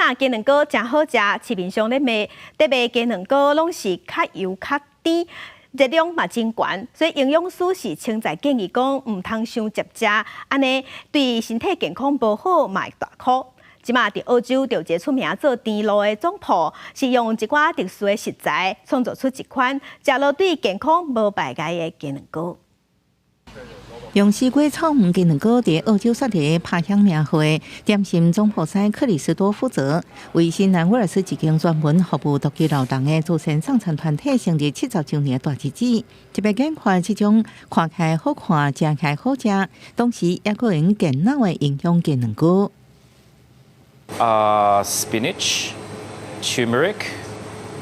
若雞卵糕誠好食，市面上咧賣，咧賣雞卵糕攏是較油較甜，熱量嘛真懸，所以營養師是清在建議講，毋通傷捷食，按呢對身體健康無好，嘛會大箍。這馬佇澳洲就有一个出名做甜露的總鋪，是用一寡特殊的食材創造出一款食落對健康無排外的雞卵糕。用西瓜草莓雞卵糕佇澳洲雪梨拍響名號的點心總鋪師克里斯多夫澤，為新南威爾斯一間專門服務獨居老人的慈善送餐團體成立70週年的大日子，特別研發這種看起來好看、食起來好食，同時也閣會用健腦的營養雞卵糕。 Spinach, turmeric,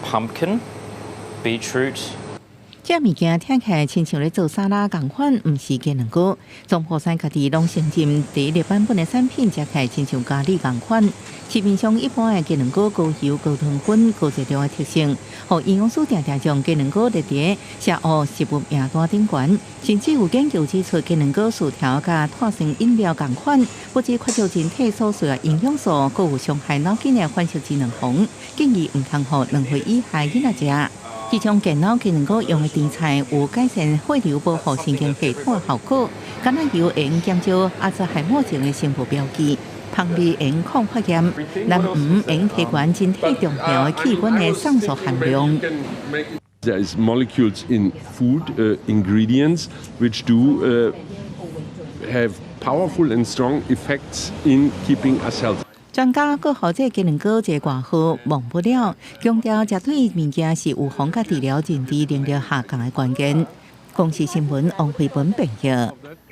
pumpkin, beetroot. 這物件聽起來親像咧做沙拉仝款，毋是雞卵糕。總鋪師家己攏承認，第一個版本的產品食起來親像咖喱仝款。市面上一般的雞卵糕高油、高糖分、高熱量的特性，予營養師定定將雞卵糕列佇邪惡食物名單頂懸。甚至有研究指出，雞卵糕薯條佮脫酸飲料仝款，不止缺少人體所需的營養素，閣有傷害腦筋的反式脂肪，建議毋通予2歲以下囡仔食。這種健腦雞卵糕用的甜菜有改善血流、保護神經系統的效果，橄欖油會用減少阿茲海默症的生物標記，蜂蜜會用抗發炎，藍黃會用提懸人體重要的器官的酵素含量。 There is molecules in food ingredients which do have powerful and strong effects in keeping us healthy. 專家閣予這雞卵糕一个外號忘不了，強調食對物件是預防佮治療認知能力下降的關鍵。公視新聞王慧文編譯。